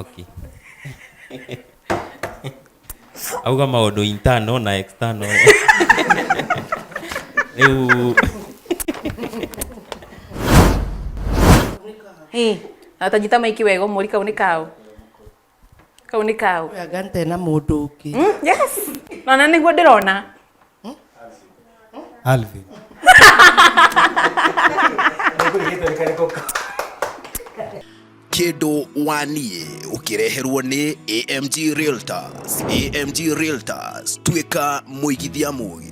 Okay. Auga maũndũ internal na external. Rĩu Ĩ, na tanyita maiki wega ũmũri kau nĩ kaũ. Kau nĩ kaũ. Ũyũ anga nte na mũndũ ũngĩ. Yes. Nona nĩguo ndĩrona. Alvin. Kĩndũ wa niĩ ũkĩreherwo nĩ AMG Realtors. AMG Realtors, tuĩka mũigithia mũgĩ.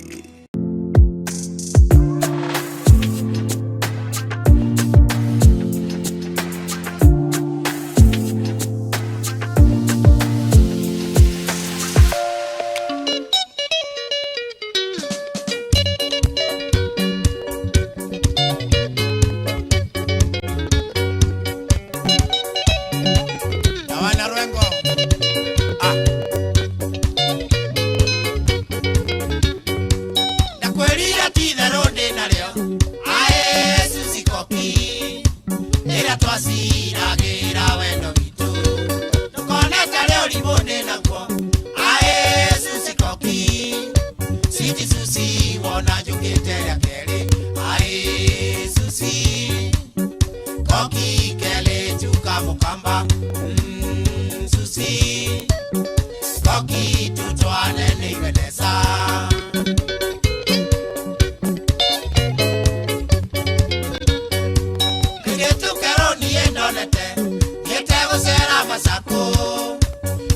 Hawana Rwengo. Ah. Ndakwĩrire ti itherũ ndĩ narĩo aĩ Susi Koki ĩrĩa twaciragĩra wendo witũ ndũkone tarĩ ũrimũ ndĩ naguo aĩ Susi Koki Siti Susi wona njũkĩte rĩa kerĩ aĩ Susi Koki kelĩ njuka mũkamba Susi Koki tutwane nĩ iwendesa. Kairĩtu kerũ niĩ ndonete thiĩte gũcera Macaku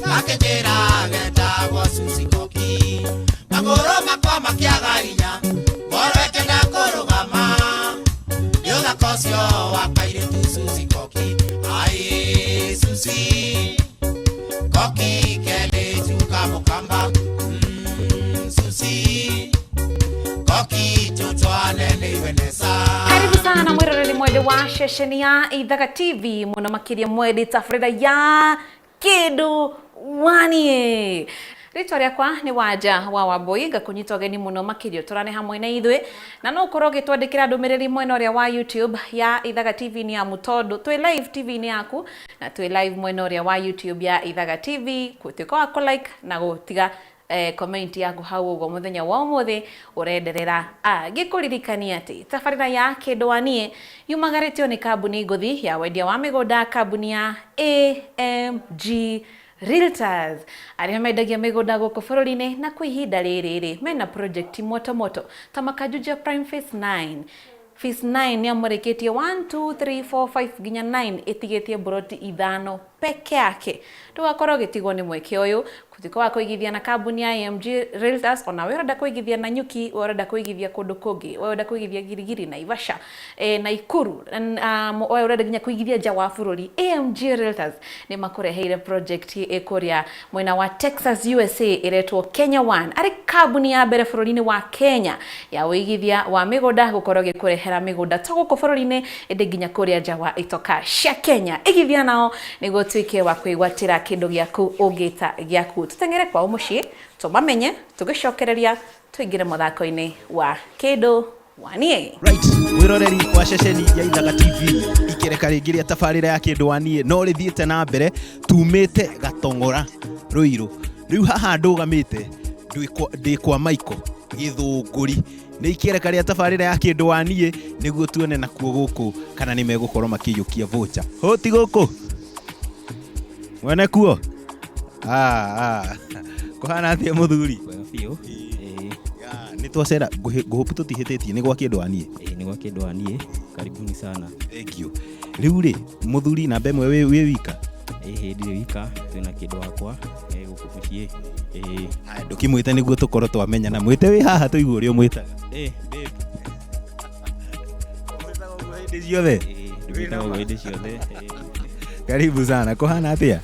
gakĩnjĩra getagwo Susi Koki magũrũ makwa makĩaga hinya ngoro ĩkĩenda kũrũgama nĩ ũthaka ũcio wa kairĩtu Susi Koki ai Susi Koki kelĩ njuka mũkamba Susi Koki tutwane nĩ iwendesa. Karibu sana mwiroreri mwende wa ceceni ya Ithaga TV muno makiria mwendi tabarĩra ya Kĩndũ Wanie. Rĩtwa rĩakwa nĩ Wanja wa Wambui, ngakũnyita ũgeni mũno makĩria tũrane hamwe na ithuĩ, na no ũkorwo ũgĩtwandĩkĩra ndũmĩrĩri mwena ũrĩa wa YouTube ya Ithaga TV nĩ amu tondũ twĩ live TV-inĩ yaku na twĩ live mwena ũrĩa wa YouTube ya Ithaga TV, gũtuĩka wa kũ like na gũtiga comment yaku hau ũguo mũthenya wa ũmũthĩ ũrenderera. Ngĩkũririkania atĩ tabarĩra ya Kĩndũ wa Niĩ yumagarĩtio nĩ kambuni ngũthi ya wendia wa mĩgũnda, kambuni ya AMG Realtors arĩa mendagia mĩgũnda gũkũ bũrũri-inĩ, na kwa ihinda rĩrĩ rĩ mena project moto moto ta Makajuja Prime Phase 9. Phase 9 nĩ amũrĩkĩtie 1 2 3 4 5 nginya 9 ĩtigĩtie mburoti 5 peke yake. Ndũgakorwo ũgĩtigwo nĩ mweke ũyũ gũtuĩka wa kũigithia na kambuni ya AMG Realtors. Ona we ũrenda kũigithia Nanyuki, we ũrenda kũigithia kũndũ kũngĩ, we ũrenda kũigithia Girigiri, Naivasha, Naikuru, we ũrenda nginya kũigithia nja wa bũrũri, AMG Realtors nĩ makũreheire project ĩkũrĩa mwena wa Texas USA ĩretwo Kenya One, arĩ kambuni ya mbere bũrũri-inĩ wa Kenya ya ũigithia wa mĩgũnda gũkorwo ĩgĩkũrehera mĩgũnda to gũkũ bũrũri-inĩ ĩndĩ nginya kũrĩa nja wa itoka cia Kenya. Igithia nao nĩguo ũtuĩke wa kwĩgwatĩra kĩndũ gĩaku ũngĩta gĩaku. Tũteng'ere kwao mũciĩ tũmamenye, tũgĩcokereria tũingĩre mũthako-inĩ wa Kĩndũ wa Niĩ. Right, mwĩroreri wa ceceni ya Ithaga TV, ikereka rĩngĩ rĩa tabarĩra ya Kĩndũ wa Niĩ no rĩthiĩte na mbere. Tumĩte Gatong'ora Rũirũ, rĩu haha ndũgamĩte ndĩ kwa Michael Gĩthũngũri. Nĩ ikereka rĩa tabarĩra ya Kĩndũ wa Niĩ nĩguo tuone nakuo gũkũ kana nĩ megũkorwo makĩiyũkia voucher. Hũti gũkũ mwene kuo. Kũhana atĩa mũthuri? Wega biũ. Ĩĩ. Nĩ twacera ngũhũpu tũtihĩtĩtie nĩ gwa Kĩndũ wa Niĩ. Ĩĩ, nĩ gwa Kĩndũ wa Niĩ. Karibuni sana. Thank you. Rĩu rĩ mũthuri namba ĩmwe wĩ wika? Ĩĩ, ndirĩ wika, twĩna kĩndũ wakwa gũkũ mũciĩ. Ĩĩ. Haya, ndũkĩmwĩte nĩguo tũkorwo twamenyana. Mwĩte wĩ haha tũigue ũrĩa ũmwĩtaga. Ĩĩ, babe. Ũmwĩtaga ũguo hĩndĩ ciothe? Ĩĩ, ndĩmwĩtaga ũguo hĩndĩ ciothe. Ĩĩ. Karibu sana. Kũhana atĩa?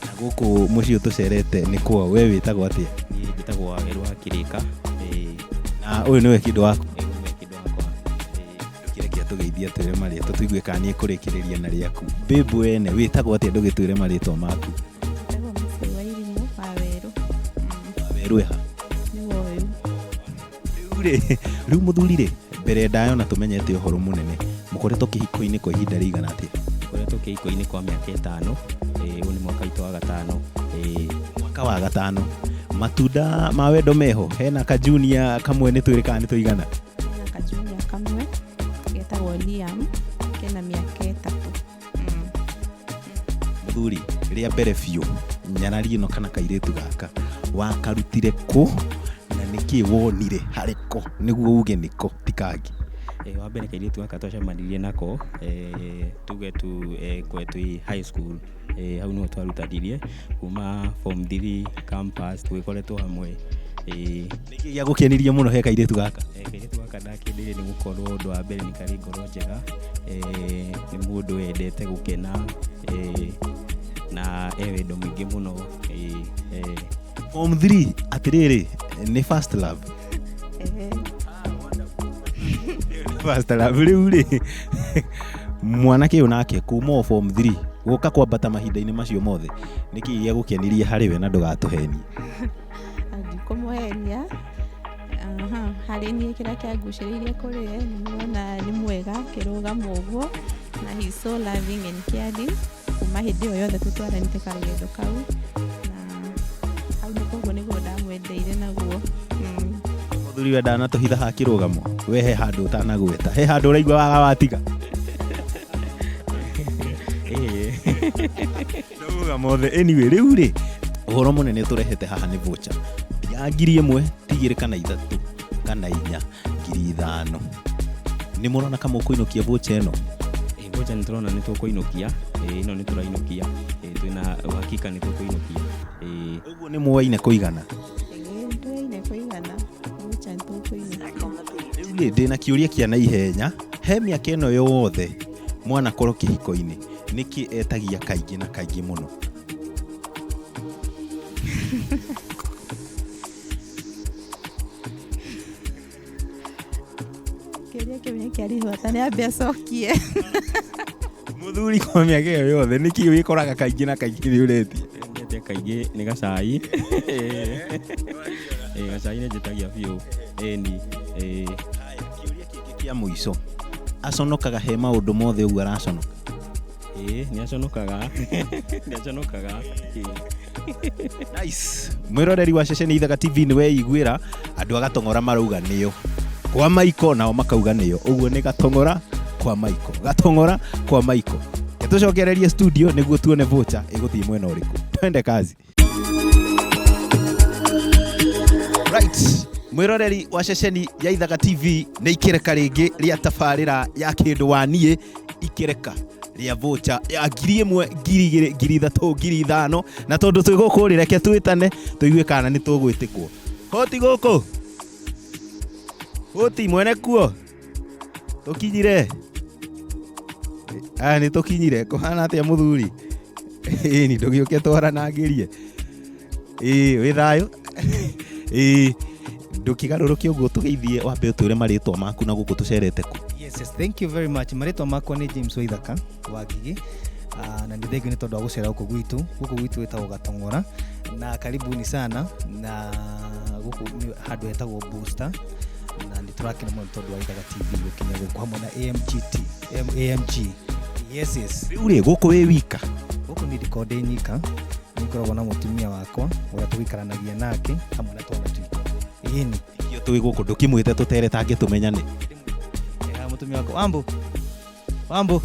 Na gũkũ mũciĩ tũcerete nĩ kwa we wĩtagwo atĩa? Niĩ njĩtagwo Wawerũ wa Kĩrĩka. Ĩĩ. Na ũyũ nĩwe kĩndũ waku? Ĩĩ, ũyũ nĩwe kĩndũ wakwa. Ĩĩ. Ndũkĩreke atũgeithie atwĩre marĩtwa tũigue kana nĩ ekũrĩkĩrĩria na rĩaku. Babe wene wĩtagwo atĩa ndũgĩtwĩre marĩtwa maku? Njĩtagwo Mũciĩ wa Irimũ wa Werũ. Wa Werũ ĩha? Nĩwe ũyũ. Rĩu rĩ, rĩu mũthuri rĩ, mbere ndaya ona tũmenyete ũhoro mũnene, mũkoretwo kĩhiko-inĩ kwa ihinda rĩigana atĩa? Tũkoretwo Tũkoretwo kĩhiko-inĩ kwa mĩaka ĩtano. Ũyũ nĩ mwaka witũ wa gatano. Mwaka wa gatano, matunda ma wendo meho, hena kajunia kamwe nĩ twĩrĩ kana nĩ tũigana? Hena kajunia kamwe getagwo Liam, kena mĩaka 3. Mũthuri, rĩa mbere biũ nyarari ĩno kana kairĩtu gaka wakarutire kũ na nĩkĩ wonire harĩ ko nĩguo uge nĩko ti kangĩ? Wa mbere kairĩtu gaka twacemanirie nako, tuge tu kwe twĩ high school. Hau nĩho twarutanirie kuma form 3 campus tũgĩkoretwo hamwe. Nĩkĩ gĩagũkenirie mũno he kairĩtu gaka? Kairĩtu gaka ndakendire nĩ gũkorwo ũndũ wa mbere nĩ karĩ ngoro njega, nĩ mũndũ wendete gũkena, na e wendo mũingĩ mũno. Form 3 atĩrĩrĩ, nĩ first love? First love. Rĩu rĩ, mwanake ũyũ nake kuma o form 3 gũka kwambata mahinda-inĩ macio mothe, nĩkĩ gĩagũkenirie harĩ we na ndũgatũhenie? Ndikũmũhenia. Harĩ niĩ kĩrĩa kĩangucĩrĩirie kũrĩ we nĩ mũrona nĩ mwega kĩrũgamo ũguo, na he is so loving and caring kuma hĩndĩ ĩyo yothe tũtwaranĩte karũgendo kau, na hau nĩ koguo nĩguo ndamwendeire naguo. Mũthuri we ndanatũhitha ha kĩrũgamo, we he handũ ũtanagweta, he handũ ũraigua waga watiga? Ndauga mothe. Anyway, rĩu rĩ, ũhoro mũnene tũrehete haha nĩ voucher ya 1000, ti 2 kana 3 kana 4, 5,000. Nĩ mũrona kama ũkũinũkia voucher ĩno? Voucher nĩ tũrona nĩ tũkũinũkia. Ĩno nĩ tũrainũkia. Twĩna uhakika nĩ tũkũinũkia. Ũguo nĩ muoine kũigana? Nĩ tuoine kũigana, voucher nĩ tũkũinũkia. Rĩu rĩ, ndĩna kĩũria kĩa naihenya, he mĩaka ĩno yothe mwanakorwo kĩhiko-inĩ, nĩkĩ etagia kaingĩ na kaingĩ mũno? Kĩũria kĩu nĩ kĩa bata, nĩ ambe acokie. Mũthuri kwa mĩaka ĩyo yothe nĩkĩ wĩkoraga kaingĩ na kaingĩ nĩ ũretia? Ngetia kaingĩ nĩ gacai. Gacai nĩ njĩtagia biũ. Ĩni. Kĩũria kĩngĩ kĩa mũico, aconokaga he maũndũ mothe ũguo araconoka? Nĩ aconokaga. Nĩ aconokaga. Nice. Mwĩroreri wa ceceni Ithaka TV nĩ weiguĩra andũ a Gatong'ora marauga nĩo, kwa Maiko nao makauga nĩo, ũguo nĩ Gatong'ora kwa Maiko, Gatong'ora kwa Maiko. Tũcokererie studio nĩguo tuone voucher ĩgũthiĩ mwena ũrĩkũ. Twende kazi. Right. Mwĩroreri wa ceceni ya Ithaka TV, nĩ ikereka rĩngĩ rĩa tabarĩra ya kĩndũ wa niĩ, ikereka rĩa voucher ya 1000, 2000, 3000, 5000, na tondũ twĩ gũkũ rĩ, reke twĩtane tũigue kana nĩ tũgwĩtĩkwo. Hoti gũkũ, hoti mwene kuo, tũkinyire. Aya nĩ tũkinyire. Kũhana atĩa mũthuri? Ĩni, ndũgĩũke twaranangĩrie. Ĩĩ, wĩ thayũ? Ĩĩ, ndũkĩgarũrũke ũguo tũgeithie, wambe ũtwĩre marĩtwa maku na gũkũ tũcerete kũ. Yes, yes, thank you very much. Marĩtwa makwa nĩ James Waithaka wa Ngigĩ. Na nĩ thengiũ nĩ tondũ wa gũcera gũkũ gwitũ. Gũkũ gwitũ gwĩtagwo Gatong'ora, na karibuni sana, na gũkũ nĩ handũ hetagwo Booster, na nĩ tũrakena mũno tondũ wa Ithaka TV gũkinya gũkũ hamwe na AMGT, AMG. Yes, yes. Rĩu rĩ, gũkũ wĩ wika? Gũkũ niĩ ndikoragwo ndĩ nyika, nĩ ngoragwo na mũtumia wakwa ũrĩa tũgĩikaranagia nake hamwe na twana twitũ. Ĩni. Ikio twĩ gũkũ ndũkĩmwĩte tũtere tangĩ tũmenyane. Mũtumia wakwa Wambu, Wambu,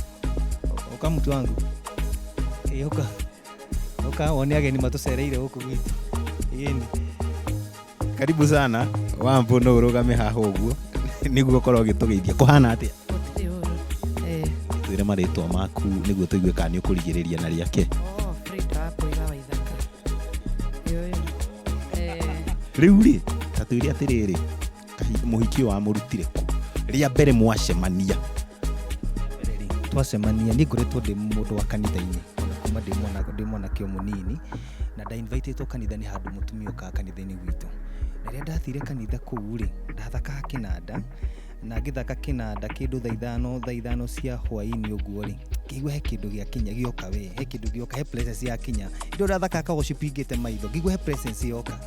ũka mũtu wangu. Ũka. Ũka wone ageni matũcereire gũkũ gwitũ. Ĩni. Karibu sana Wambu, no ũrũgame haha ũguo nĩguo ũkorwo ũgĩtũgeithia. Kũhana atĩa? Gũtirĩ ũru. Twĩre marĩtwa maku nĩguo tũigue kana nĩ ũkũrigĩrĩria na rĩake. Oh, Frida Wambui wa Waithaka. Yũyũ. Rĩu rĩ, ta twĩre atĩrĩrĩ, mũhiki ũyũ wamũrutire kũ? Rĩa mbere mwacemania? Twacemania, niĩ ngoretwo ndĩ mũndũ wa kanitha-inĩ ona kuma ndĩ mwanake o mũnini, na nda-invitĩtwo kanitha nĩ handũ mũtumia okaga kanitha-inĩ gwitũ. Na rĩrĩa ndathire kanitha kũu rĩ, ndathakaga kĩnanda, na ngĩthaka kĩnanda kĩndũ thaa ithano cia hwaĩ-inĩ ũguo rĩ, ngĩigua he kĩndũ gĩakinya gĩoka we, he kĩndũ gĩoka, he presence yakinya. Hĩndĩ ĩyo ndathakaga kagoci pingĩte maitho, ngĩigua he presence yoka.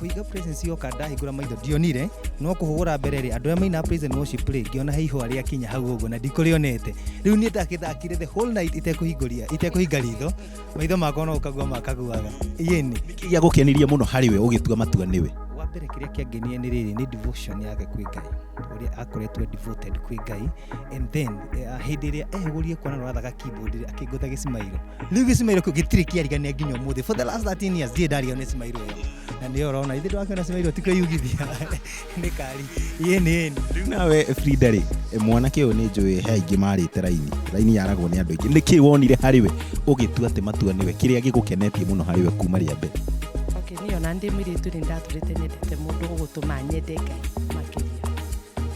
Kũhinga presence yoka ndahingũra maitho ndionire, no kũhũgũra mbere rĩ, andũ arĩa mainaga praise and worship rĩ, ngĩona he ihũa rĩakinya hau ũguo na ndikũrĩonete. Rĩu niĩ ndakĩthakire the whole night itekũhingũria, itekũhinga ritho, maitho makwa no gũkagua makaguaga. Ĩni. Nĩkĩ gĩagũkenirie mũno harĩ we ũgĩtua matua nĩwe? Wa mbere kĩrĩa kĩangenirie nĩ rĩrĩ, nĩ devotion yake kwĩ Ngai, ũrĩa akoretwo devoted kwĩ Ngai, and then hĩndĩ ĩrĩa ehũgũrire kuona nĩ ũrathaka keyboard rĩ, akĩngũtha gĩcimairo. Rĩu gĩcimairo kĩu gĩtirĩ kĩarigania nginya ũmũthĩ, for the last 13 years ndirĩ ndario nĩ cimairo ĩyo, na nĩyo ũrona ithe ndwakĩona cimairo ti kwĩyugithia nĩ kari. Ĩni ĩni. Rĩu nawe Frida rĩ, mwanake ũyũ nĩ njũĩ he aingĩ marĩte raini, raini yaragwo nĩ andũ aingĩ, nĩkĩ wonire harĩ we ũgĩtua atĩ matua nĩwe, kĩrĩa gĩgũkenetie mũno harĩ we kuma rĩa mbere? Okay, niĩ ona ndĩ mũirĩtu nĩ ndatũrĩte nyendete mũndũ ũgũtũma nyende Ngai makĩria.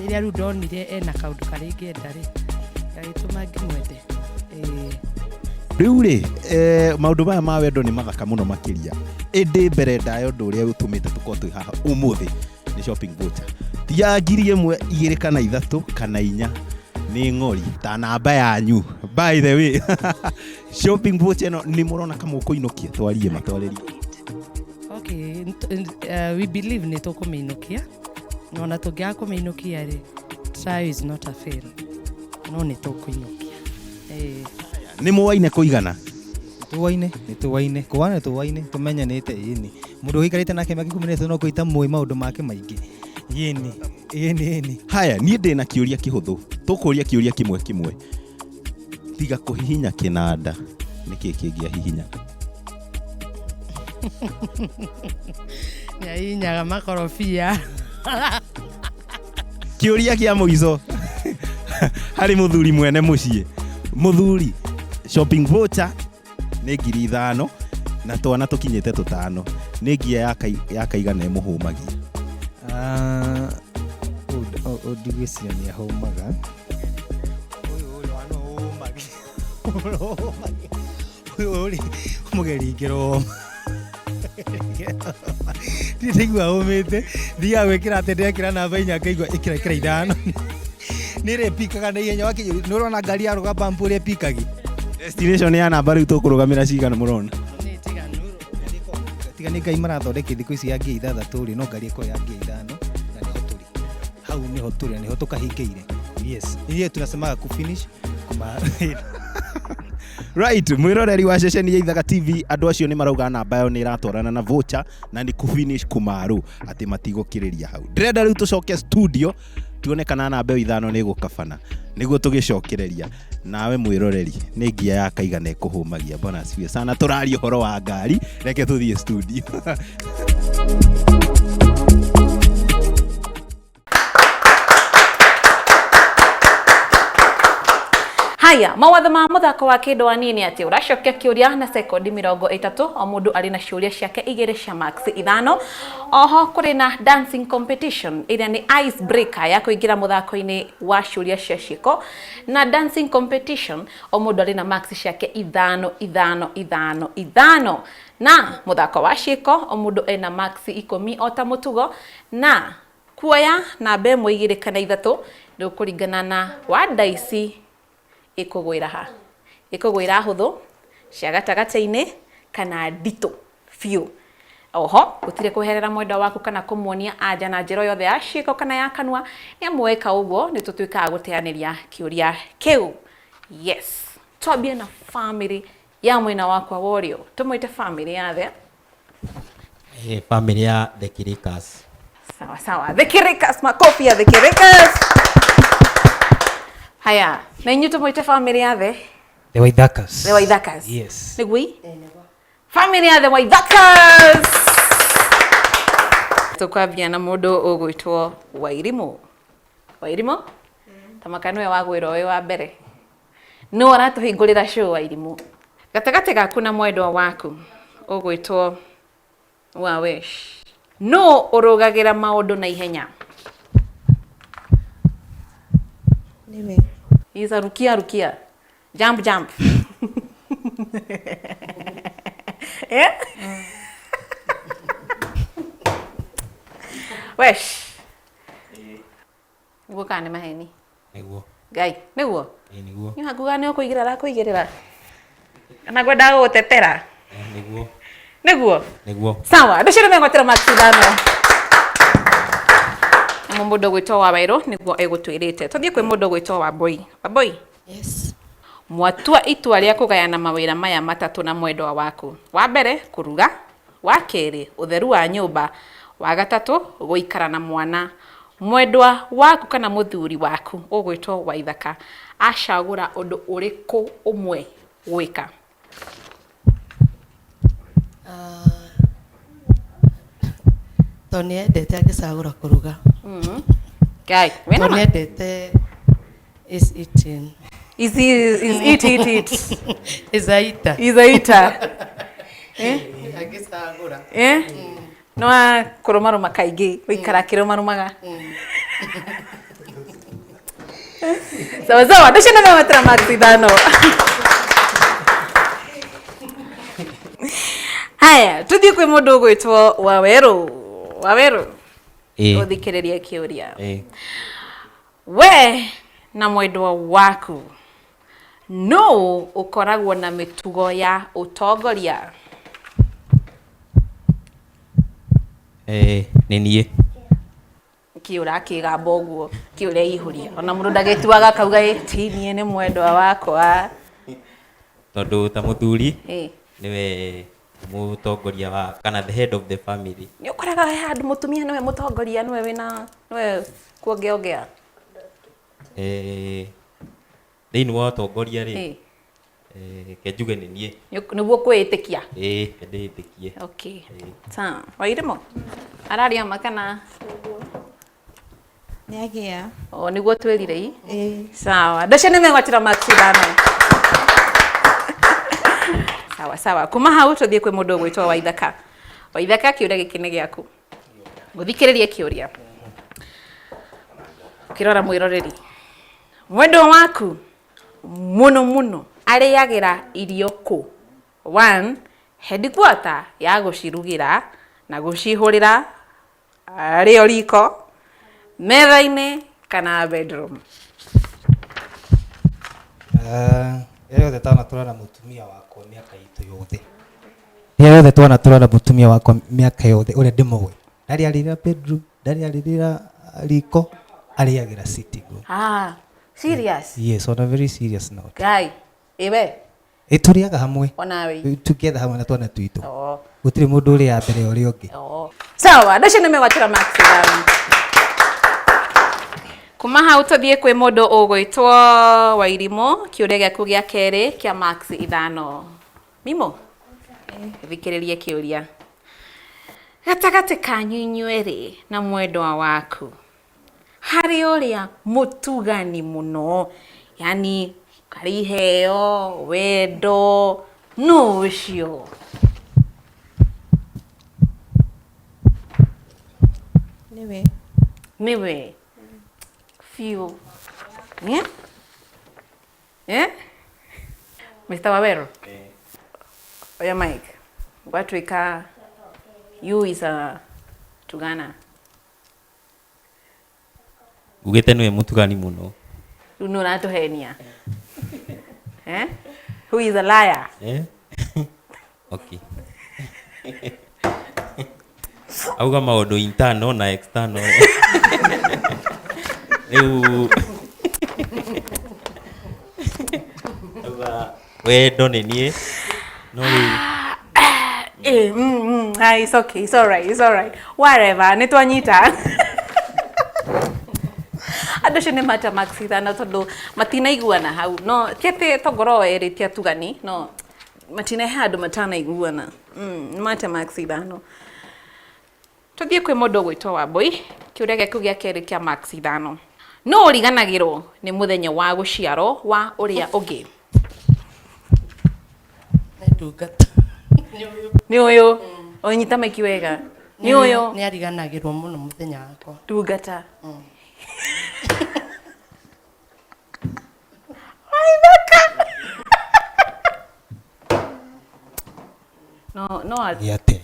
Rĩrĩa rĩu ndonire ena kaũndũ karĩa ingĩenda rĩ, gagĩtũma ngĩmwende. Ĩĩ. Rĩu rĩ, maũndũ maya ma wendo nĩ mathaka mũno makĩria, ĩndĩ mbere ndaya ũndũ ũrĩa ũtũmĩte tũkorwo twĩ haha ũmũthĩ nĩ shopping voucher. Ti ya 1000, 2 kana 3 kana 4, nĩ ng'ori ta namba yanyu. By the way, shopping voucher ĩno nĩ mũrona kama ũkũinũkia, twarie matwarĩrie. Okay, we believe nĩ tũkũmĩinũkia, na ona tũngĩaga kũmĩinũkia rĩ, try is not a fail, no nĩ tũkũinũkia. Nĩ mũwaine kũigana? Tũwaine, nĩ tũwaine, kũwana nĩ tũwaine, tũmenyanĩte ĩni. Mũndũ ũikarĩte nake mĩaka 13 no kũita mũĩ maũndũ make maingĩ. Ĩni, ĩni, ĩni. Haya, niĩ ndĩna kĩũria kĩhũthũ. Tũkũria kĩũria kĩmwe kĩmwe. Tiga kũhihinya kĩnanda, nĩkĩ kĩngĩahihinya? Nĩahihinyaga makorobia. Kĩũria kĩa mũico harĩ mũthuri mwene mũciĩ. Mũthuri, shopping voucher nĩ 5,000 na twana tũkinyĩte 5. Nĩ ngia ya kaigana ĩmũhũmagia? Ndigwĩciria nĩ ahũmaga. Ũyũ ũrĩ wa no ũmagia. Ũyũ ũrĩ mũgeri ngĩro. Ndirĩ ndaigua ũmĩte, thiaga gwĩkĩra atĩ ndekĩra namba 4 ngaigua ĩkĩra ĩkĩra 5. Nĩ ĩrĩpikaga na ihenya wakĩ, nĩ ũrona ngari ya rũga bump ũrĩa ĩpikagi. Destination ya namba rĩu tũkũrũgamĩra cigana mũrona? Tiga nĩ Ngai marathondeka thikũ ici ya ngia 6 rĩ, no ngari ĩkorwo ya ngia 5 na nĩho tũrĩ. Hau nĩho tũrĩ na nĩho tũkahingĩire. Yes. Ithuĩ tunasemaga ku finish kuma Right, mwĩroreri wa ceceni ya Ithaga TV, andũ acio nĩ marauga namba yao nĩ ĩratwarana na voucher na nĩ ku finish kumaru atĩ matigũkĩrĩria hau. Ndĩrenda rĩu tũcoke studio tuone kana namba ĩyo 5 nĩ ĩgũkabana nĩguo tũgĩcokereria. Nawe mwĩroreri, nĩ ngia ya kaigana ĩkũhũmagia. Bwana asifiwe sana. Tũraria ũhoro wa ngari, reke tũthiĩ studio. Haya, mawatho ma muthako wa kindu wa nini ati uracokia kiuria na sekondi 30, o mundu ari na ciuria ciake 2 cia max 5. Oho kuri na dancing competition iria ni ice breaker ya kuingira muthako-ini wa ciuria cia ciiko, na dancing competition o mundu ari na max ciake 5 5 5 5. Na muthako wa ciiko o mundu ena max 10 o ta mutugo, na kuoya namba 1 2 kana 3 ndukuringana na wanda ici ikugwira ha, ikugwira huthu cia gatagatĩ-inĩ kana nditũ biũ. Oho gutire kweherera mwendwa waku kana kumuonia anja na njĩra yothe ya ciĩko kana ya kanua, nĩ amu weka ũguo nĩ tũtuĩkaga gũteanĩria kĩũria kĩu. Yes, twambie na family ya mwena wakwa wa ũrĩo, tũmwĩte family ya the Family ya the Kirikas. Sawa sawa, the Kirikas, makofi ya the Kirikas. Haya, na inyuĩ tũmwĩte family ya the The Waithakas. The Waithakas. Yes. Nĩguo ii? Family ya the Waithakas. Tũkwambia na mũndũ ũgwĩtwo Wairimũ. Wairimũ? Ta maka nĩwe wagwĩrwo wĩ wa mbere. Nũ aratũhingũrĩra show Wairimũ? Gatagatĩ gaku na mwendwa waku ũgwĩtwo Wawesh. Nũ ũrũgagĩra maũndũ na ihenya? Nĩwe. Isa rukia rukia. Jump jump. Eh? Wesh. Nĩguo kana nĩ maheni? Nĩguo. Ngai, nĩguo? Ĩĩ nĩguo. Nĩ hakuga nĩ ũkũigĩrĩra arakũigĩrĩra. Kana ngwendaga gũgũtetera? Nĩguo. Nĩguo? Nĩguo. Sawa, andũ acio nĩ megwatĩra marks 5. Namo mũndũ ũgwĩtwo wa Wairũ nĩguo egũtwĩrĩte. Tũthiĩ kwĩ mũndũ ũgwĩtwo wa Mbũi. Wambũi? Yes. Mwatua itua rĩa kũgayana mawĩra maya matatũ na mwendwa waku. Wa mbere, kũruga. Wa kerĩ, ũtheru wa nyũmba. Wa gatatũ, gũikara na mwana. Mwendwa waku kana mũthuri waku ũgwĩtwo Waithaka acagũra ũndũ ũrĩkũ ũmwe gwĩka? Tondũ nĩ endete angĩcagũra kũruga. Ngai, wĩna Tondũ ma? nĩ endete is eating. Is eat, eat, eat. Is a eater. Is a eater. Angĩcagũra. Eh? No wa kũrũmarũma kaingĩ, gũikara akĩrũmarũmaga. Sawa sawa, andũ acio nĩ megwatĩra marks 5. Haya, tũthiĩ kwĩ mũndũ ũgwĩtwo Wawerũ. Wawerũ, ũthikĩrĩrie kĩũria. We na mwendwa waku nũ ũkoragwo na mĩtugo ya ũtongoria? Nĩ niĩ. Kĩ ũrakĩgamba ũguo, kĩ ũreihũria, ona mũndũ ndagĩtuaga akauga ĩ ti niĩ nĩ mwendwa wakwa. Tondũ ta mũthuri nĩwe mũtongoria wa kana the head of the family. Nĩ ũkoraga he handũ mũtumia nĩwe mũtongoria, nĩwe wĩna nĩwe kuongeongea. Thĩinĩ wa ũtongoria rĩ, reke njuge nĩ niĩ. Nĩguo kwĩĩtĩkia. Ĩĩ, ndĩĩtĩkie. Okay. Sawa. Wairĩmo? Araria ma kana? Nĩagĩa. O nĩguo twĩrire i. Ĩĩ. Sawa. Andũ acio nĩ megwatĩra marks 5. Sawa sawa. Kuma hau tũthiĩ kwĩ mũndũ ũgwĩtwo Waithaka. Waithaka, kĩũria gĩkĩ nĩ gĩaku. Gũthikĩrĩrie kĩũria. Ũkĩrora mwĩroreri. Mwendwa waku mũno mũno arĩagĩra irio kũ? 1, headquarter ya gũcirugĩra na gũcihũrĩra arĩo riko, metha-inĩ kana bedroom? Rĩrĩa yothe twanatũra na mũtumia wakwa mĩaka itũ yothe, rĩrĩa yothe twanatũra na mũtumia wakwa mĩaka yothe ũrĩa ndĩmũĩ, ndarĩ arĩrĩra bedroom, ndarĩ arĩrĩra riko, arĩagĩra sitting room. Ah, serious? Yes, on a very serious note. Ngai, ĩwe? Ĩ tũrĩaga hamwe. Onawe? Together hamwe na twana twitũ. Oh. Gũtirĩ mũndũ ũrĩa mbere ya ũrĩa ũngĩ. Oh. Sawa, andũ acio nĩ megwatĩra marks 5. Kuma hau tũthiĩ kwĩ mũndũ ũgwĩtwo Wairimũ, kĩũria gĩaku gĩa kerĩ kĩa marks 5. Mimo, thikĩrĩrie kĩũria. Gatagatĩ kanyu inyuerĩ na mwendwa waku, harĩ ũrĩa mũtugani mũno, yani harĩ iheo, wendo, nũ ũcio? Nĩwe. Nĩwe. Biũ. Eh? Eh? Mr. Waweru? Oya mic. Gwatuĩka you is a tugana. Ugĩte nĩwe mũtugani mũno. Rĩu nĩ ũratũhenia. Eh? Who is a liar? Okay. Auga maũndũ internal na external. Rĩu auga wendo nĩ niĩ no rĩu It's okay, it's all right, it's all right. Whatever, nĩ twanyita. Andũ acio nĩ mata marks 5 tondũ matinaiguana hau. No ti atĩ tongorwo erĩ ti atugani, no matina he handũ matanaiguana. Nĩ mate marks 5. Tũthiĩ kwĩ mũndũ ũgwĩtwo Wambũi, kĩũria gĩaku gĩa kerĩ kĩa marks 5. No ũriganagĩrwo nĩ mũthenya wa gũciarwo wa ũrĩa ũngĩ? Nĩ ndungata. Nĩ ũyũ. Ũnyita maiki wega. Nĩ ũyũ. Nĩ ariganagĩrwo mũno mũthenya wakwa. Ndungata. Waithaka. No, no. Nĩ atĩa?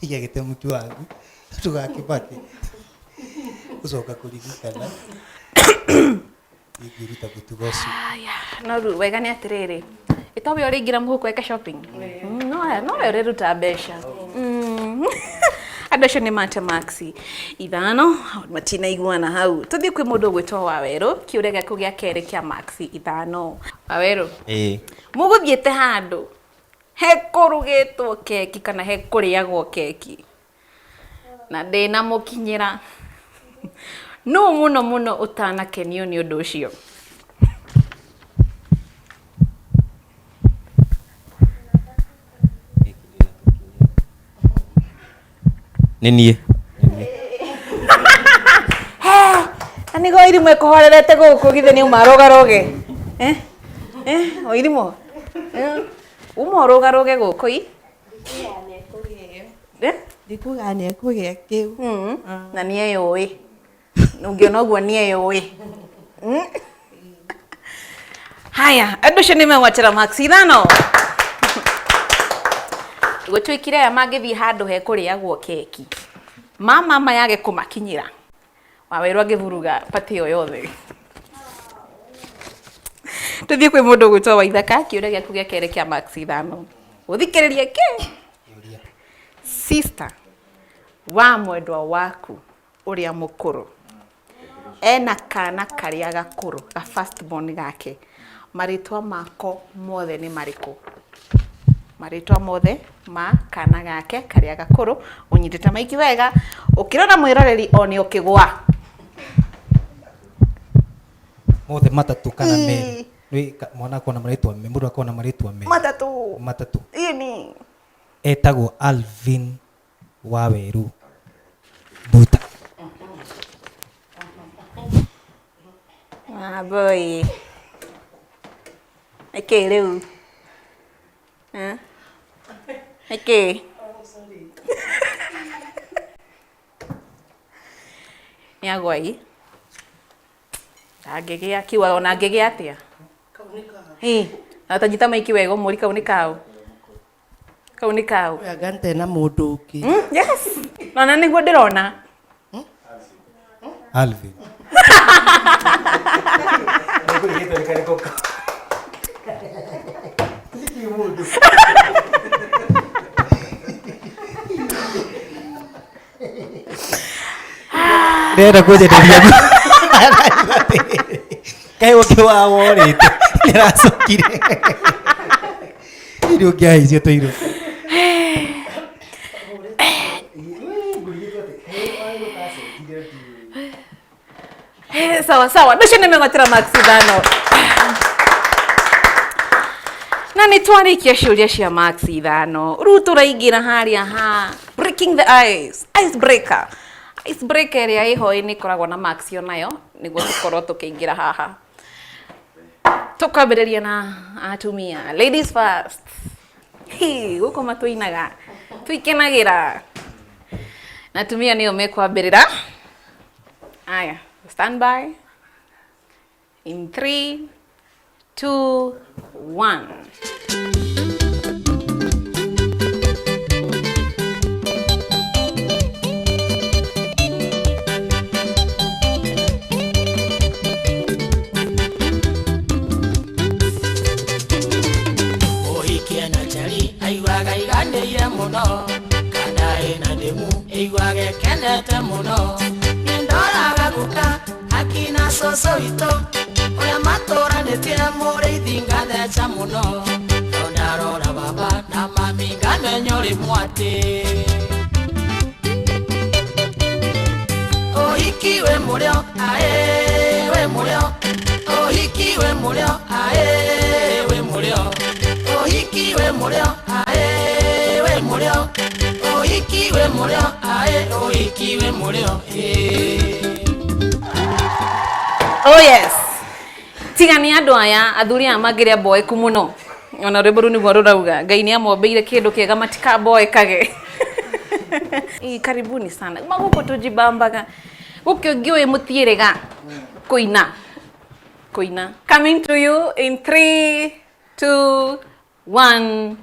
Igagĩte mũtu waku ndũgakĩbake gũcoka kũririkana ingĩruta mũtugo ũcio. Aya, no rĩu wega nĩ atĩrĩrĩ, ĩtowe ũrĩingĩra mũhuko eke shopping. No No ũreruta mbeca. Andũ acio nĩ mate max 5, matinaiguana hau. Tũthiĩ kwĩ mũndũ ũgwĩtwo Wawerũ, kĩũria gĩaku gĩa kerĩ kĩa max 5. Wawerũ. Ĩĩ. Mũgũthiĩte handũ hekũrugĩtwo keki kana hekũrĩagwo keki na ndĩnamũkinyĩra, nũ mũno mũno ũtanakenio nĩ ũndũ ũcio? Nĩ niĩ. Na nĩguo irimũ ĩkũhorerete gũkũ, githĩ nĩ uma rũgarũge? Eh? Eh, o irimũ. Uma ũrũgarũge gũkũ i? Eh? Ndikuga nĩ ekũgĩa kĩu. Na nĩ eyũĩ. Ũngĩona ũguo nĩ eyũĩ. Haya, andũ acio nĩ megwatĩra max 5. Gũtuĩkire aya mangĩthiĩ handũ hekũrĩagwo keki, mama yage kũmakinyĩra, Wawerũ angĩburuga pati ĩyo yothe. Tũthiĩ kwĩ mũndũ ũgwĩtwo Waithaka, kĩũria gĩaku gĩa kerĩ kĩa max 5. Ũthikĩrĩrie kĩ? Sister wa mwendwa waku ũrĩa mũkũrũ ena kana karĩa gakũrũ ga first born gake, marĩtwa mako mothe nĩ marĩkũ? Marĩtwa mothe ma kana gake karĩa gakũrũ, ũnyitĩte maiki wega, ũkĩrora mwĩroreri one ũkĩgwa. Mothe matatũ kana merĩ? Nĩ mwana akona marĩtwa me, mũndũ akona marĩtwa merĩ. Matatũ. Matatũ. Ĩni. Etagwo Alvin Waweru Mbuta. Ah, boy. Nĩkĩ rĩu? Eh? Nĩkĩ? Nĩ agwai. Angĩgĩa kiuga ona angĩgĩa atĩa? Ĩ, na ũtanyita maiki wega ũmũri kau nĩ kaũ? Kau nĩ kaũ? Oya ngante na mũndũ ũngĩ. Yes. Na nĩguo ndĩrona. Alvin. Ndĩrenda kũnjenderia kaĩ ũngĩ wa worĩte nĩaracokire irio ũngĩahaicio tũirũ. Sawa sawa, ndũcio nĩ megwatĩra max 5. Na nĩ twarĩkia ciũria cia max 5. Rĩu tũraingĩra harĩa ha breaking the ice, ice breaker. Ice breaker ĩrĩa ĩho nĩ ĩkoragwo na max onayo nĩguo tũkorwo tũkĩingĩra haha. Tũkwambĩrĩria na atumia, ladies first. Hi, gũkũ matũinaga, tũikenagĩra. Na atumia nĩo mekwambĩrĩra. Aya, stand by. In 3, 2, 1. Ũhikie na njari aiguaga iganĩire mũno, kana ĩna ndĩmu ĩiguaga ĩkenete mũno. Nĩndoraga guka akina cũcũ witũ ũrĩa matũranĩtie mũrĩithi ngatheca mũno. No ndarora baba na mami ngamenya ũrĩ mwatĩ. Ũhiki wĩ mũrĩo, aĩ wĩ mũrĩo. Ũhiki wĩ mũrĩo, aĩ wĩ mũrĩo. Ũhiki wĩ mũrĩo, aĩ wĩ mũrĩo. Ũhiki wĩ mũrĩo, aĩ ũhiki wĩ mũrĩo, ĩĩ. Oh yes. Tiga nĩ andũ aya athuri aya mangĩrĩa mboeku mũno. Ona rwĩmbo rũu nĩguo rũrauga Ngai nĩ amombeire kĩndũ kĩega matikamboekage. Ĩ, karibuni sana. Magũkũ tũjibambaga. Gũkũ ngĩũĩ mũtiĩrĩga kũina. Kũina. Coming to you in 3, 2, 1.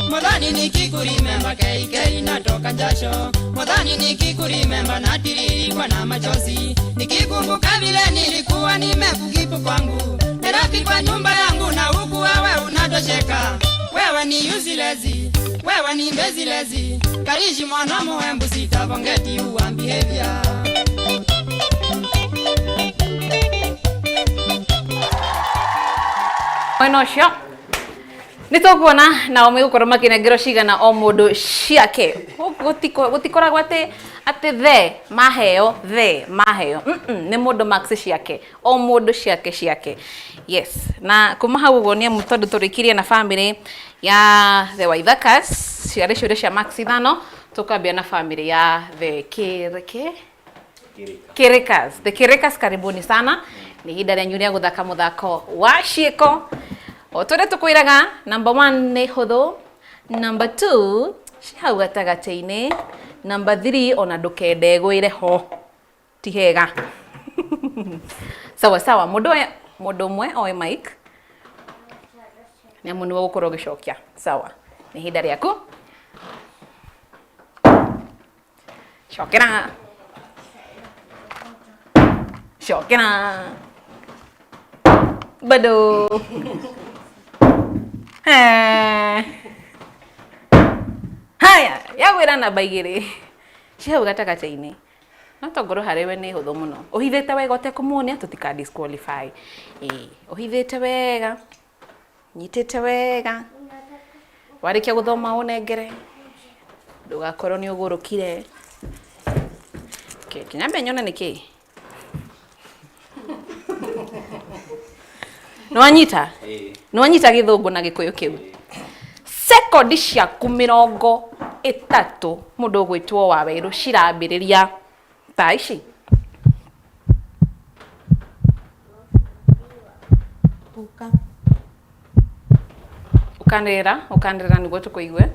Mwathani nikikurimemba keikei natoka Nikatoka jasho. Mwadhani nikikurimemba natiririkwa na machozi, nikikumbuka vile nilikuwa nimekukipu kwangu Nairobi kwa nyumba yangu, na huku wewe unatosheka. Wewe ni useless, wewe ni mbezilezi, karishi mwana muhembu sitabongeti uwa behavior. Mwena ũcio nĩ tũkuona nao megũkorwo makĩnengerwo cigana o mũndũ ciake. Gũtikoragwo atĩ atĩ the maheo the maheo. Nĩ mũndũ max ciake o mũndũ ciake ciake. Yes, na kuma hau ũguo nĩ amu tondũ tũrĩkirie na family ya the Waithakas ciarĩ ciũria cia max ithano, tũkambia na family ya the Kireke Kirikas. The Kirikas, karibuni sana. Nĩ ihinda rĩanyu rĩa gũthaka mũthako wa ciĩko. O tũrĩa tũkwĩraga, number 1 nĩ hũthũ, number 2 ci hau gatagatĩ-inĩ, number 3 ona ndũkende ĩgwĩre ho, ti hega. Sawa sawa, mũndũ mũndũ ũmwe oe mic nĩ amu nĩwe ũgũkorwo ũgĩcokia. Sawa, nĩ ihinda rĩaku. Cokera. Cokera. Bado. Haya, yagwĩra namba igĩrĩ. Ci hau gatagatĩ-inĩ. No tongorwo harĩ we nĩ hũthũ mũno. Ũhithĩte wega ũtekũmuonia tũtika disqualify. Ĩĩ, ũhithĩte wega. Nyitĩte wega. Warĩkia gũthoma ũnengere. Ndũgakorwo nĩ ũgũrũkire. Okay, kinyambe nyone nĩ kĩĩ. Nĩwanyita? Nĩwanyita gĩthũngũ na gĩkũyũ kĩu? Sekondi ciaku 30 mũndũ ũgwĩtwo Wawerũ cirambĩrĩria thaa ici. Ũka. Ũkanĩrĩra, ũkanĩrĩra nĩguo tũkũigue.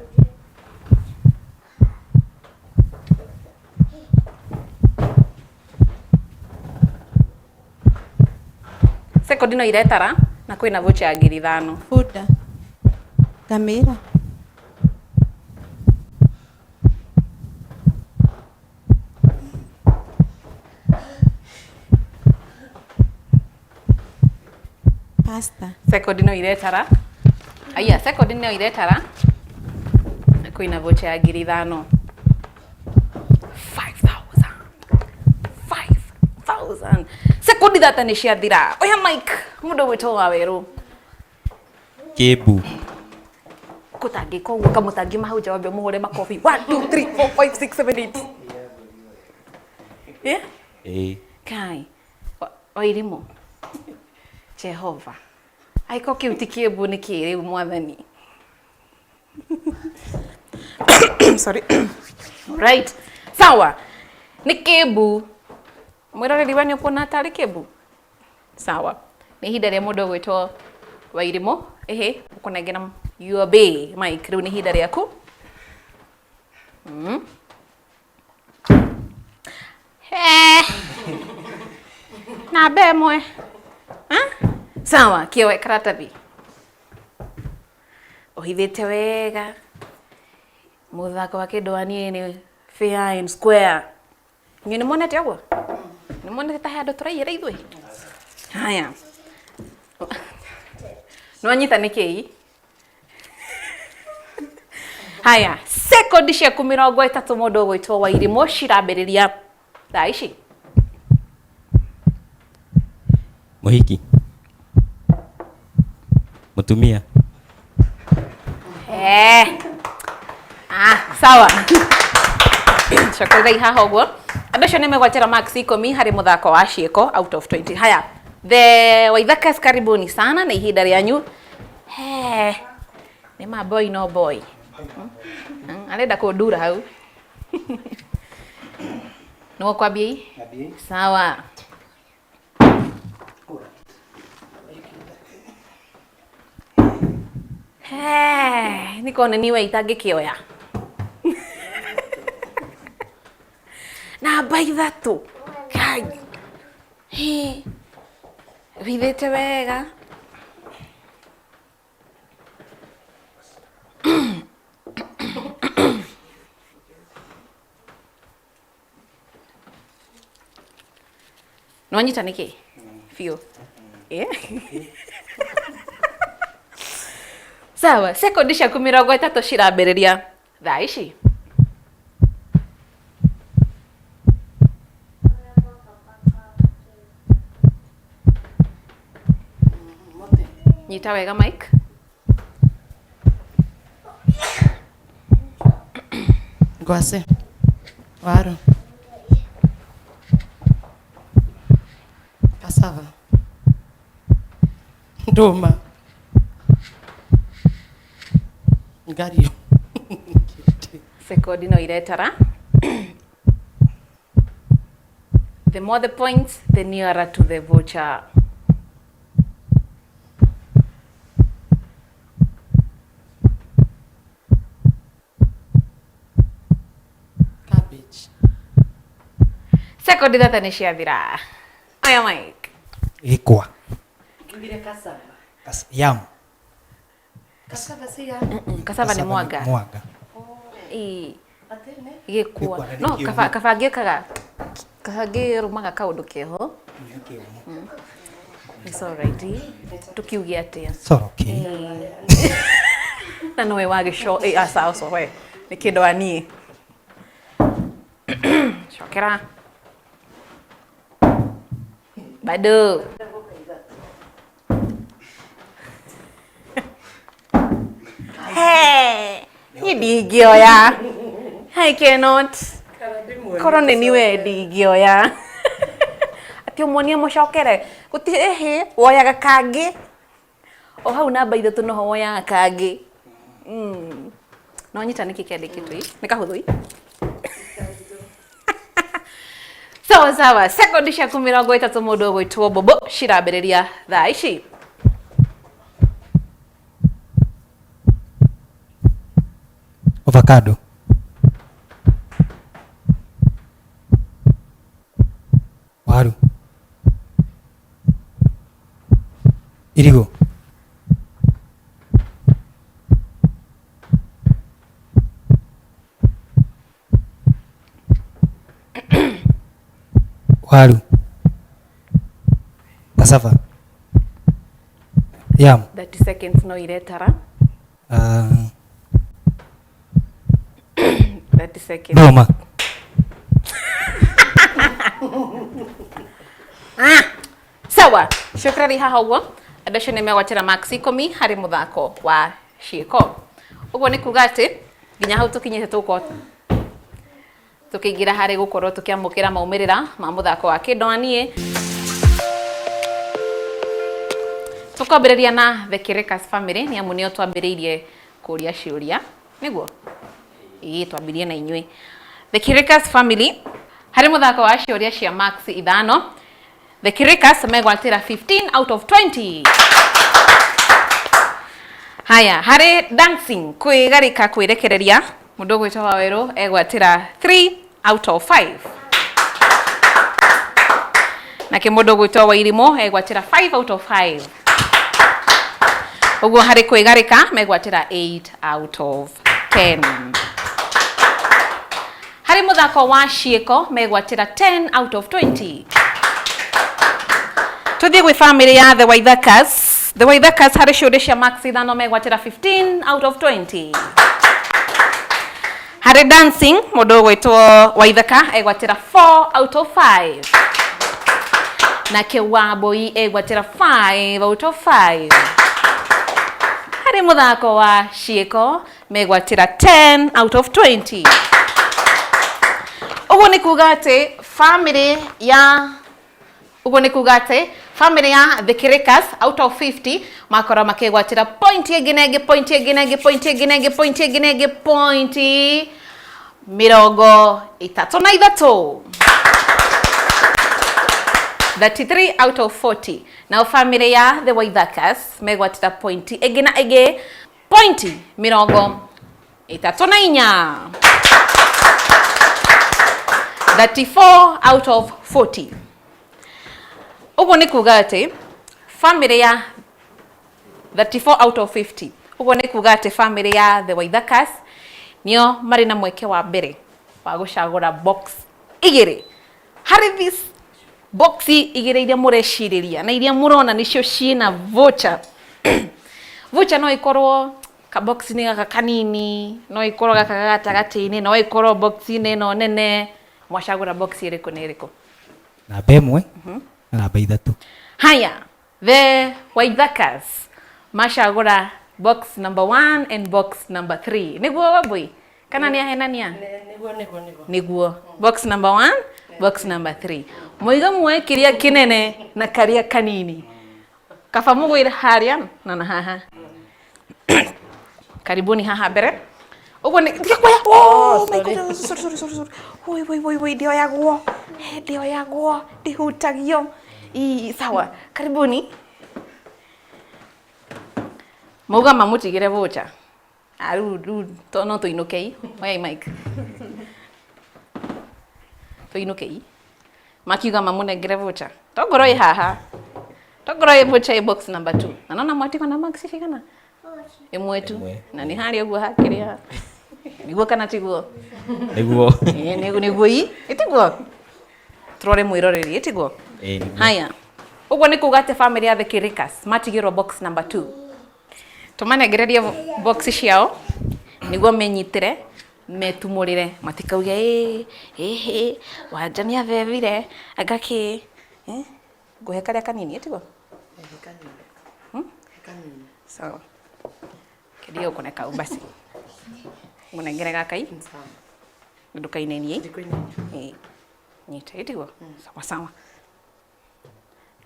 Sekondi no iretara na kwĩna voucher ya 5,000. Bunda. Ngamĩra. Pasta. Sekondi no iretara. Aya, sekondi no iretara na kwĩna voucher ya 5,000. 5,000. 5,000. Sekondi thata nĩ ciathira. Oya mic, mũndũ ũgwĩtwo Wawerũ. Kĩmbu. Kũtangĩka ũguo kamũtangiuma hau nja wambe ũmũhũre makobi. 1 2 3 4 5 6 7 8. Eh? Ĩĩ. Kai. Wairimũ. Jehova. Aiko kĩu ti kĩmbu nĩ kĩ rĩu mwathani. Sorry. Right. Sawa. Nĩ kĩmbu. Mwĩroreri we nĩ ũkuona tarĩ kĩmbu? Sawa. Nĩ ihinda rĩa mũndũ ũgwĩtwo Wairimũ. Ĩhĩ, ũkũnengera your bay mic. Rĩu nĩ ihinda rĩaku. Namba ĩmwe. Sawa, kĩoe karatathi. Ũhithĩte wega. Mũthako wa kĩndũ wa niĩ nĩ fair and square. Inyuĩ nĩ muonete ũguo? Nĩ muonete ta he andũ tũraiyĩra ithuĩ? Haya. Nĩwanyita nĩ kĩĩ? Haya, sekondi ciaku 30 mũndũ ũgwĩtwo Wairimũ cirambĩrĩria thaa ici. Mũhiki. Mũtumia. Sawa. Cokererai haha ũguo. Andũ acio nĩ megwatĩra max 10 harĩ mũthako wa ciĩko out of 20. Haya, the Waithakas karibuni sana na ihinda rĩanyu. Nĩ ma boy no boy. Arenda kũndura hau. Nĩwe ũkwambia ii? Sawa. Nĩkona niwe itangĩkĩoya. Namba 3. Kai. Withĩte wega. Nĩwanyita nĩkĩ biũ? Eh? Sawa, sekondi ciaku 30 cirambĩrĩria thaa ici. Nyita wega Mike. Ngwacĩ, waru, cassava, ndũma, ngario. Sekondi no iretara. The more the points, the nearer to the voucher. Cabbage. Sekondi 3 nĩ ciathira. Oya Mike. Gĩkwa. Ngire cassava. Yam. Cassava si ya. Cassava nĩ mwanga. Mwanga. Ĩĩ. Atene. Gĩkwa. Gĩkwa na nĩ No, kĩũmũ. kaba ngĩkaga. Kaba ngĩrũmaga kaũndũ keho. It's all right. Tukiuge atĩa? Soroki. Na nowe wagĩco ĩ aca ũco we nĩ kĩndũ wa niĩ. Cokera. Bado. Hey, niĩ ndingĩoya. I cannot. Korwo nĩ niĩ we ndingĩoya. Atĩ ũmuonie mũcokere. Gũtirĩ ĩhĩ, woyaga kangĩ. O hau namba 3 noho woyaga kangĩ. No nyita nĩkĩ kĩandĩkĩtwo ĩ? Nĩ kahũthũ ĩ? Sawa sawa, sekondi ciaku 30 mũndũ ũgwĩtwo Bobo cirambĩrĩria thaa ici. Avocado. Waru. Irigũ. Waru. Cassava. Yam. 30 seconds no iretara. 30 seconds. Ndũma. Sawa, cokrari haha ũguo andũ acio nĩ megwatĩra max 10 harĩ mũthako wa ciĩko. Ũguo nĩ kuga atĩ nginya hau tũkinyĩte tũgũkorwo tũkĩingĩra harĩ gũkorwo tũkĩamũkĩra maumĩrĩra ma mũthako wa kĩndũ wa niĩ. Tũkwambĩrĩria na The Kirikas family nĩ amu nĩo twambĩrĩirie kũria ciũria nĩguo? Ĩĩ twambirie na inyuĩ. The Kirikas family harĩ mũthako wa ciũria cia max 5, The Kirikas megwatĩra 15 out of 20. Haya, harĩ dancing kwĩgarĩka kwĩrekereria mũndũ ũgwĩtwo Wawerũ egwatĩra 3 out of 5. Nake mũndũ ũgwĩtwo Wairimũ egwatĩra 5 out of 5. Ũguo harĩ kwĩgarĩka megwatĩra 8 out of 10. Harĩ mũthako wa ciĩko megwatĩra 10 out of 20. Tuthiĩ gwĩ family ya The Waithakas. The Waithakas harĩ ciũria cia max 5 megwatĩra 15 out of 20. Harĩ dancing mũndũ ũgwĩtwo Waithaka egwatĩra 4 out of 5. Nake Wambui egwatĩra 5 out of 5. Harĩ mũthako wa ciĩko megwatĩra 10 out of 20. Ũguo nĩ kuga atĩ family ya ũguo nĩ kuga atĩ family ya The Kirikas out of 50 makorwo makĩgwatĩra point ĩngĩ na ĩngĩ, point ĩngĩ na ĩngĩ, point ĩngĩ na ĩngĩ, point ĩngĩ na ĩngĩ, point 33. 33 out of 40. Nao family ya The Waithakas megwatĩra point ĩngĩ na ĩngĩ, point 34. 34 out of 40. Ũguo nĩ kuga atĩ family ya 34 out of 50. Ũguo nĩ kuga atĩ family ya The Waithakas nĩo marĩ na mweke wa mbere wa gũcagũra box 2 harĩ this Boxi igĩrĩ iria mũrecirĩria na iria mũrona nĩcio ciĩna voucher. Voucher no ĩkorwo kabox-inĩ gaka kanini, no ĩkorwo gaka ga gatagatĩ-inĩ, no ĩkorwo box-inĩ ĩno nene. Mwacagũra box ĩrĩkũ na ĩrĩkũ? Namba ĩmwe na namba ithatũ. Haya, the Waithakas macagũra box number 1 and box number 3. Nĩguo Wambui? Kana nĩ ahenania? Nĩguo, nĩguo, nĩguo. Nĩguo. Box number 1, box number 3. Moiga muoe kĩrĩa kĩnene na karĩa kanini. Kaba mũgwĩre harĩa na na haha. Karibuni haha mbere. Ũguo nĩ tiga kuoya. Oh my goodness, sorry, sorry, sorry, sorry. Woi, woi, woi, woi, ndioyagwo. Ndioyagwo, ndihutagio. Ii, sawa. Karibuni. Mauga mamũtigĩre voucher. Ah, rĩu rĩu no tũinũkei. Oyai mic. Tũinũkei. Makiuga mamũnengere voucher. Tongorwo ĩ haha. Tongorwo ĩ voucher ĩ box number 2. Na nona mwatigwo na marks cigana? Ĩmwe tu. Na nĩ harĩa ũguo hakĩrĩa. Nĩguo kana tiguo? Nĩguo. Ĩĩ, nĩguo ĩ. Ĩtiguo? Tũrore mwĩroreri, ĩtiguo? Ĩĩ, nĩguo. Haya. Ũguo nĩ kuga atĩ family ya The Kirikas matigĩrwo box number 2. Tũmanengererie box ciao nĩguo menyitĩre metumũrĩre matikauge ĩĩ ĩhĩ Wanja nĩ athethire anga kĩ. Ngũhe karĩa kanini ĩtiguo? Sawa. Kĩndio ũkũne kau basi. Ngũnengere gaka i. Ndũkainainie. Ĩĩ. Nyita ĩtiguo? Sawa sawa.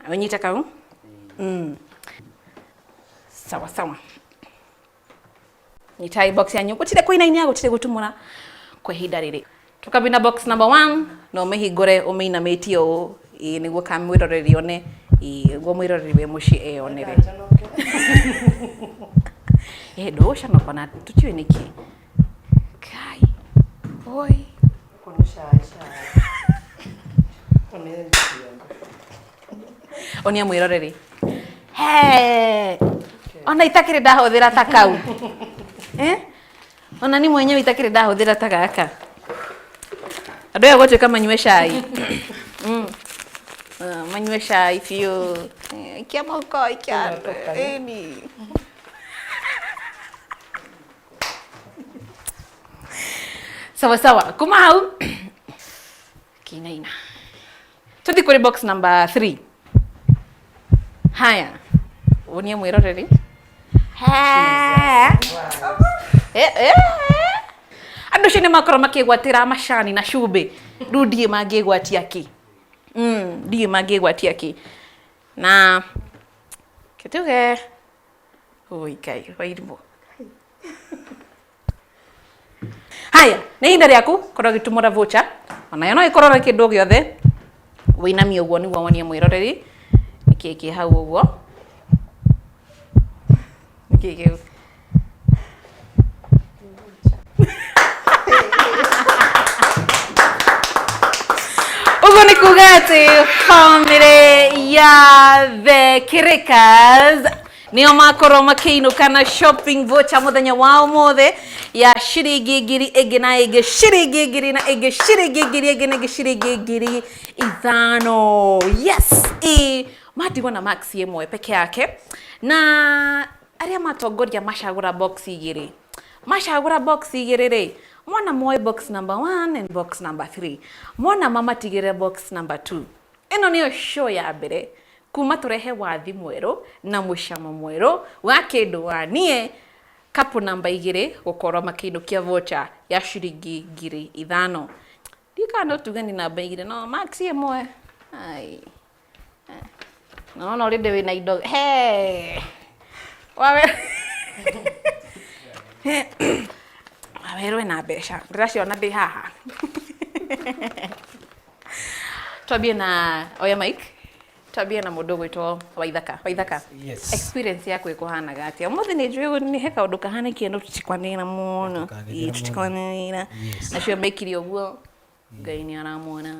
Ũnyite kau? Sawa sawa. Nyitai box yanyu. Gũtirĩ kũinainia, gũtirĩ gũtumũra kwa ihinda rĩrĩ. Tũkambia na box number 1 na ũmĩhingũre ũmĩinamĩtie ũũ, ĩĩ nĩguo kamwĩroreri one, ĩĩ nĩguo mwĩroreri wĩ mũciĩ eyonere. Ĩĩ ndũgũconoka ona tũtiũĩ nĩkĩ. Kai. Oi. Onia mwĩroreri. He. Ona itakĩrĩ ndahũthĩra ta kau. Eh? Ona ni mwenyewe itakĩrĩ ndahũthĩra ta gaka. Andũ aya gũtuĩka manyue cai. Manyue cai biũ. Ikia mũhuko, ikia. Ĩni. Sawa sawa. Kuma hau kinaina. Tuthi kuri box number 3. Haya. Unie mwiroreri. Andũ acio nĩ makorwo makĩgwatĩra macani na cumbĩ. Rĩu ndiĩ mangĩgwatia kĩ. Ndiĩ mangĩgwatia kĩ. Na kĩtuge Oi Ngai, wairimũ. Haya, nĩ ihinda rĩaku korwo ũgĩtumũra voucher. Onayo no ĩkorwo na kĩndũ o gĩothe. Wĩinamie ũguo nĩguo wonie mwĩroreri nĩkĩĩ kĩ hau ũguo. Nĩkĩĩ kĩu? Ũguo nĩ kuga atĩ family ya The Kirikas nĩo makorwo makĩinũka na shopping voucher mũthenya wa ũmũthĩ ya ciringi ngiri ĩngĩ na ĩngĩ, ciringi ngiri na ĩngĩ, ciringi ngiri ĩngĩ na ĩngĩ, ciringi 5,000. Yes, ĩ matigwo na max ĩmwe peke yake. Na arĩa matongoria macagũra box igĩrĩ, macagũra box igĩrĩ rĩ, mona moe box number 1 and box number 3, mona mamatigĩre box number 2. Ĩno nĩyo show ya mbere kuma tũrehe wathi mwerũ na mũcamo mwerũ wa kĩndũ wa niĩ couple namba igĩrĩ gũkorwo makĩinũkia voucher ya ciringi 5,000. Ndiũĩ kana no tuge nĩ namba igĩrĩ no max ĩmwe. Ai. Naona already wĩna indo. He. Wawe. Wawerwo ena mbeca. Ndĩraciona ndĩ haha. Twambie na oya mic. Twambie na mũndũ ũgwĩtwo Waithaka. Waithaka. Yes. Experience yaku ĩkũhanaga atĩa? Ũmũthĩ nĩ njũĩ nĩ he kaũndũ kahanĩkire no tũtikwanĩrĩra mũno. Tũtikwanĩrĩra Ĩĩ, mũno. tũtikwanĩrĩra. Yes. Nacio mekire ũguo. Ngai nĩ aramwona.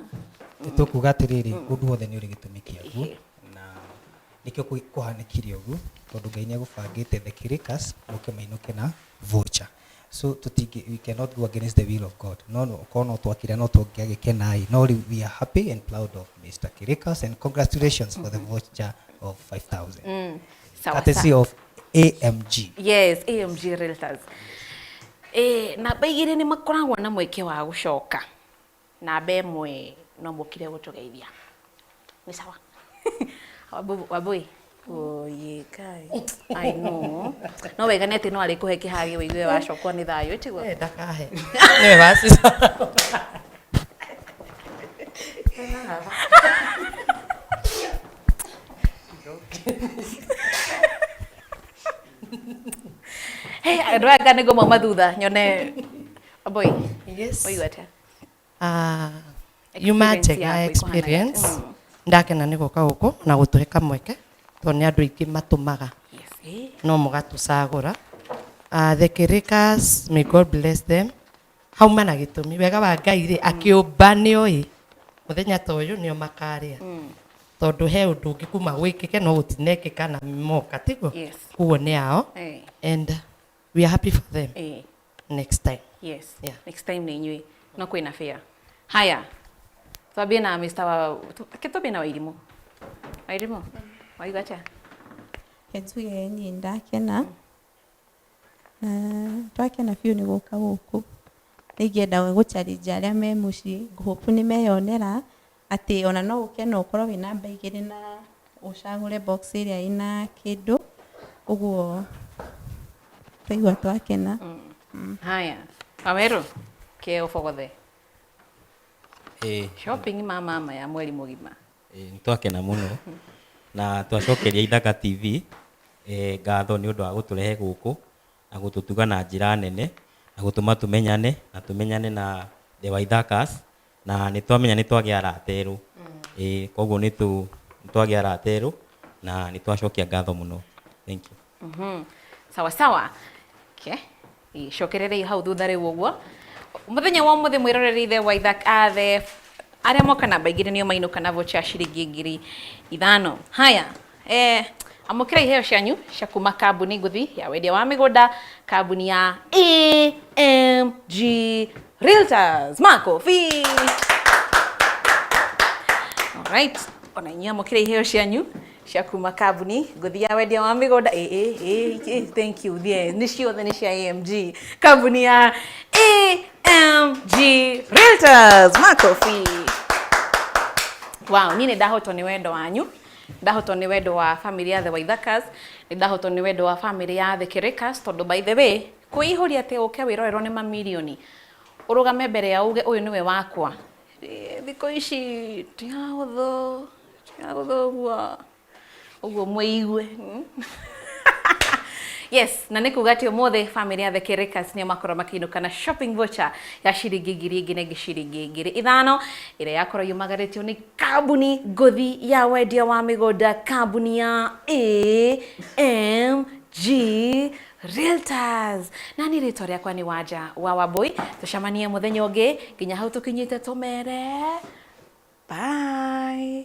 Tũkuga atĩrĩrĩ, ũndũ wothe nĩ ũrĩ gĩtũmi kĩaguo, na nĩkĩo kũhanĩkire ũguo, tondũ Ngai nĩ agũbangĩte The Kirikas moke mainũke na voucher. So tũtingĩ, we cannot go against the will of God. No no korwo no twakira no tũngĩagĩkena ĩ, no rĩu we are happy and proud of Mr. Kirikas and congratulations for the voucher of 5000. Sawa Courtesy sawa. of AMG. Yes, AMG Realtors. Namba igĩrĩ nĩ makoragwo na mweke wa gũcoka. Namba ĩmwe no mũkire gũtũgeithia. Nĩ sawa. Wambui. Oye, kai. I know. No wega nĩ atĩ no arĩkũhe kĩhagĩ wĩigue wacokwo nĩ thayũ, tiguo? Eh, ndakahe nĩwe wacica. Hey, andũ aya nĩ ngũmauma thutha nyone. Wambui. Yes. Waigua atĩa? Ah, yuma Experience njega yaku ĩkũhana experience. atĩa? Mm. Ndakena nĩ gũka gũkũ na gũtũhe kamweke tondũ nĩ andũ aingĩ matũmaga. Yes. Eh. No mũgatũcagũra. The Kirikas, may God bless them. Hauma na gĩtũmi wega wa Ngai rĩ akĩũmba nĩoĩ mũthenya ta ũyũ nĩo makarĩa, tondũ he ũndũ ũngĩ kuma gwĩkĩke no gũtinekĩka na moka tiguo. Yes. Koguo nĩ ao. Eh. And we are happy for them. Eh. Next time. Yes. Yeah. Next time nĩ inyuĩ. No kwĩna fair. Haya. Twambie na Mr. wa ke twambie na Wairimũ. Wairimũ. Waigua atĩa? Reke njuge niĩ ndakena na twakena biũ nĩ gũka gũkũ. Nĩ ingĩenda gũchallenge arĩa me mũciĩ, ngũhope nĩ meyonera atĩ ona no ũke na ũkorwo wĩ namba igĩrĩ na ũcagũre box ĩrĩa ĩna kĩndũ, ũguo twaigua twakena. Haya. Waweru. Ke ũbogothe. Ĩĩ. Shopping ma mama ya mweri mũgima. Ĩĩ, nĩ twakena mũno na twacokeria Ithaka TV ngatho nĩ ũndũ wa gũtũrehe gũkũ na gũtũtuga na njĩra nene na gũtũma tũmenyane na tũmenyane na the Waithakas na nĩ twamenya nĩ twagĩa arata erũ. Ĩĩ, koguo nĩ twagĩa arata erũ na nĩ twacokia ngatho mũno. Thank you. Sawa sawa. Okay. Cokererei hau thutha rĩu ũguo. Mũthenya wa ũmũthĩ mwĩroreri the Waithaka the arĩa moka namba igĩrĩ nĩo mainũka na voucher ya ciringi 5,000. Haya. Amũkĩra iheo cianyu cia kuma kambuni ngũthi ya wendia wa mĩgũnda, kambuni ya AMG Realtors. Makofi. Alright. Ona inyuĩ amũkĩra iheo cianyu cia kuma kambuni ngũthi ya wendia wa mĩgũnda. Thank you. Yeah, nĩ ciothe nĩ cia AMG. Kambuni ya AMG Realtors. Makofi. Wow, niĩ nĩ ndahotwo nĩ wendo wanyu. Ndahotwo nĩ wendo wa family ya the Waithakas, nĩ ndahotwo nĩ wendo wa family ya the Kirikas, tondũ by the way, kwĩihũria atĩ ũke wĩrorerwo nĩ mamirioni, ũrũgame mbere ya uge ũyũ nĩwe wakwa. Thikũ ici ti hahũthũ, ti hahũthũ ũguo, ũguo mwĩigue. Yes, na nĩ kuga atĩ ũmũthĩ family ya the Kirikas nĩo makorwo makĩinũka na shopping voucher ya ciringi 1,000 na ĩngĩ ciringi 5,000 ĩrĩa yakorwo yumagarĩtio nĩ kambuni ngũthi ya wendia wa mĩgũnda, kambuni ya AMG Realtors. Na niĩ rĩtwa rĩakwa nĩ Wanja wa Wambui. Tũcemanie mũthenya ũngĩ nginya hau tũkinyĩte tũmere. Bye.